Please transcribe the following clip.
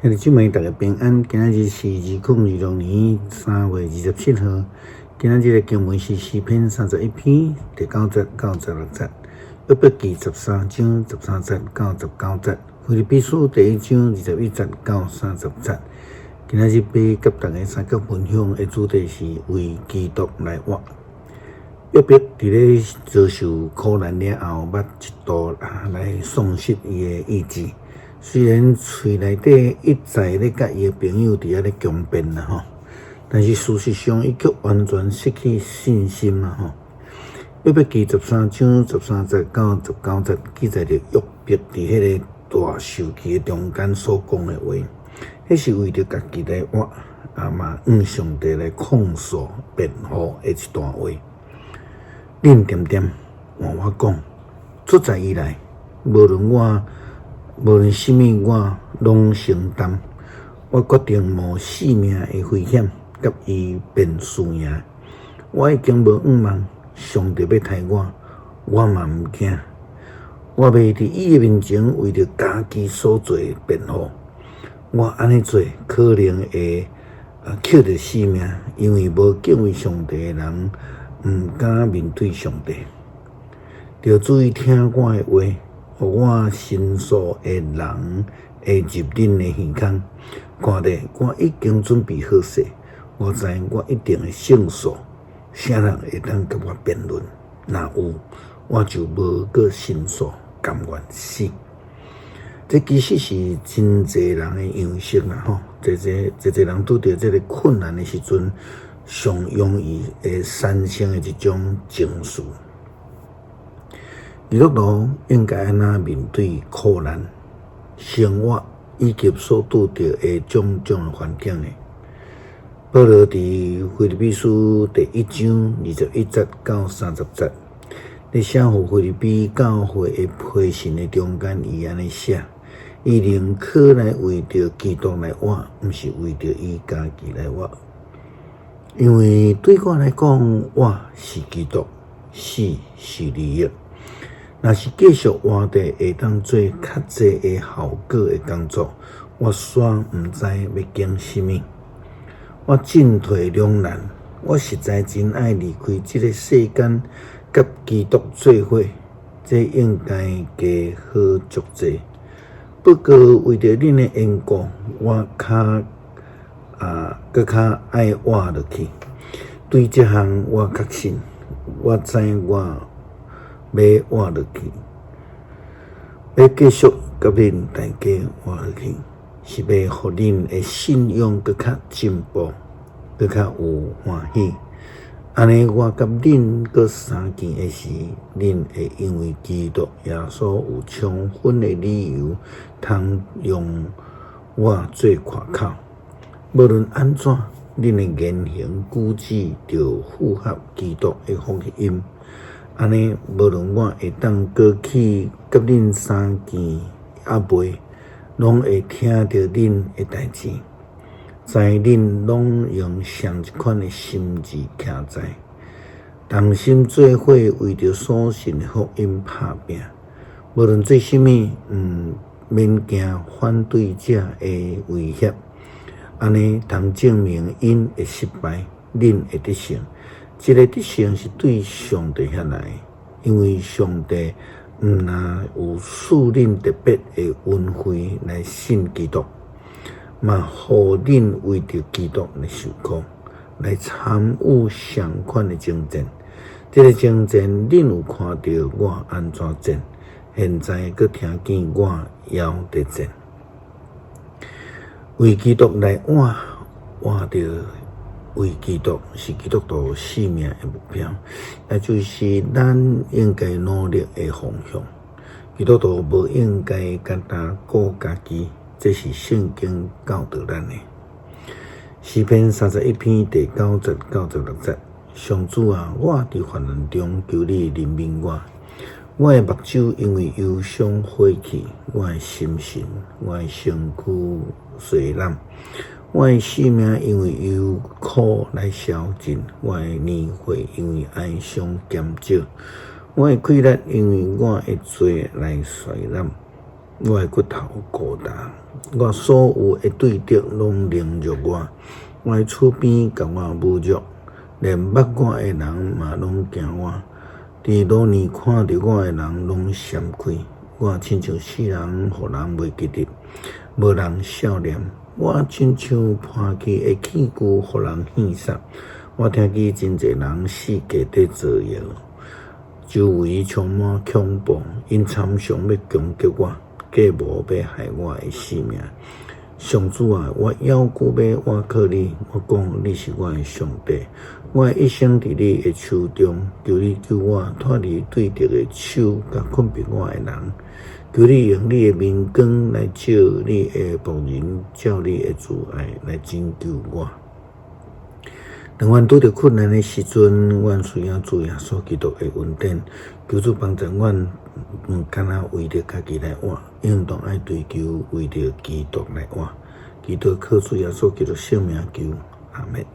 兄弟姊妹，大家平安。今仔日是2026年3月27號。今仔日的經文是詩篇31篇第9節到16節，約伯記13章13節到19節，腓立比書第1章21節到30節。今仔日欲佮大家相佮分享的主題是為基督來活。約伯佇咧遭受苦難了後，捌一度來喪失伊的意志。雖然喙內底一再咧佮伊的朋友佇遐咧強辯啦吼，但是事實上伊卻完全失去信心啊吼。約伯記13章13節到19節記載著約伯佇彼个大受氣的中間所講的話，彼是為著家己來活，啊嘛向上帝來控訴辯護的一段話。恁恬恬換我講，出世以來，無論啥物，我攏承擔。我決定冒性命的危險，佮伊辯輸贏。我已經無向望，上帝欲刣我，我嘛毋驚。我袂佇伊的面前為著家己所做的辯護。我按呢做可能會抾著性命，因為無敬畏上帝的人，毋敢面對上帝。著注意聽我的話。予我申訴的人會入恁的耳孔，看咧，我已經準備好勢，我知我一定會勝訴。啥人會當佮我辯論？若有，我就無閣申訴，甘願死。這其實是真濟人的樣式啦，吼！濟濟濟濟人拄著這个困難的時陣，上容易會產生的一種情緒。基督徒應該按怎面對苦難、生活以及所拄著的種種環境呢？保羅佇腓立比書第1章21節到30節，咧寫予腓立比教會的批信的中間，伊按呢寫：伊寧可來為著基督來活，毋是為著伊家己來活。因為對我來講，活是基督，死是利益。若是繼續活著會當做較濟的效果的工作，我煞毋知欲揀啥物。我進退兩難，我實在真愛離開這个世間，佮基督做伙，這應該加好足濟。不過為著恁的緣故，我較啊，閣較愛活落去。對這項我確信，我知我欲活落去，欲繼續佮恁大家活落去，是欲予恁的信仰閣較進步，閣較有歡喜。按呢，我佮恁閣相見的時，恁會因為基督耶穌有充分的理由，通用我做誇口。無論按怎，恁的言行舉止著符合基督的福音。按呢，無論我會當閣去佮恁相見抑未，攏會聽著恁的代誌，知恁攏用相一款的心志徛在，同心做伙為著所信的福音拍拚。無論做啥物，毋免驚反對者的威脅。按呢，通證明𪜶會失敗，恁會得勝。這个得勝是對上帝遐來，因為上帝毋但有賜恁特別的恩惠來信基督，嘛予恁為著基督來受苦，來參與相款的爭戰。這个爭戰，恁有看著我按怎戰，現在閣聽見我猶佇戰。為基督來活，活著為基督是基督徒性命的目標，也就是咱應該努力的方向。基督徒無應該干焦顧家己，這是聖經教導咱的。詩篇31篇第9節到16節：上主啊，我佇患難中，求你憐憫我。我的目睭因為憂傷花去，我的心神、我的身軀衰懶，我的性命因為憂苦來消盡，我的年歲因為哀傷減少，我的氣力因為我的罪來衰懶。我的骨頭孤單。我所有的對敵攏凌辱我，我的厝邊共我侮辱，連捌我的人嘛攏驚我。佇路邊看著我的人攏閃開。我親像死人，予人袂記得，無人數念。我親像破去的器具，予人戲殺。我聽見真濟人四界佇造謠，周圍充滿恐怖，𪜶參詳欲攻擊我，計謀欲害我的性命。上主啊，我猶閣欲倚靠你，我講你是我的上帝，我的一生佇你的手中，求你救我脫離對敵的手，佮困迫我的人。求你用你的明光來照你的僕人，照你的慈愛來拯救我。當阮拄著困難的時陣，阮需要主耶穌基督的恩典，求主幫助阮，毋干焦為著家己來活，應當愛追求為著基督來活。祈禱靠主耶穌基督聖名求，阿們。